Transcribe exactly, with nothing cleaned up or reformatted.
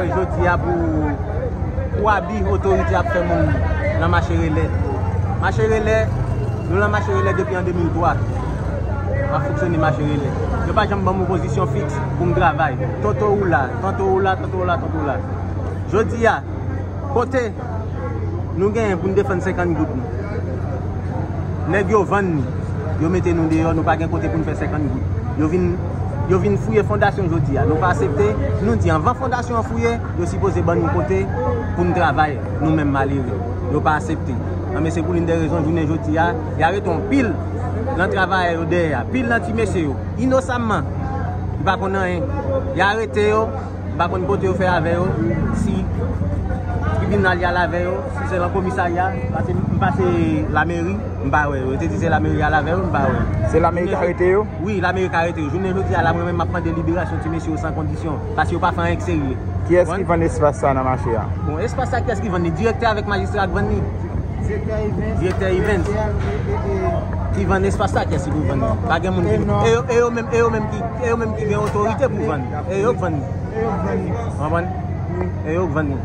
Jodi a pou, pou abi otorite ap fè moun nan mache relè. Mache relè, nou nan mache relè depi an de mil twa. M ap fonksyone mache relè. Yo pa janm ban m yon pozisyon fiks pou m travay. Tanto ou la, tanto ou la, tanto ou la, tanto ou la. Jodi a, kote nou genyen pou n defann senkant goud nou? Nèg yo vann nou. Yo mete nou deyò, nou pa gen kote pou n fè senkant goud. Yo vin, yo vin fouye fondasyon jodi a. Nou pa aksepte. Nou di anvan fondasyon an fouye, yo sipoze ban nou kote pou n travay, nou menm malere. Yo pa aksepte. Anben, se pou l'une des raisons, jounen jodi a, y arete yon pil nan travayè yo dèyè a, pil nan ti mesye yo, inosamman. Yo pa konn anyen. Y arete yo, m pa konn kote yo fè avè yo, si tribinal y al avè yo, si se nan komisarya, paske m pase lameri, m pa wè yo. Yo te di se lameri y al avè yo, m pa wè yo. Se lameri k arete yo? Wi, lameri k arete yo. Jounen jodi a la, mwen menm m ap mande liberasyon ti mesye yo san kondisyon, paske yo pa fè anyen k serye. Kiyès ki vann espas sa nan mache a? Bon, espas sa, kiyès ki vann li? Direktè avèk majistra k vann li. Direktè Evans. Ki vann espas sa, kiyès ki pou vann li? Pa gen moun ki, e yo, e yo menm, e yo menm ki, e yo menm ki gen otorite pou vann. E yo k vann li. Konprann? E yo k vann li.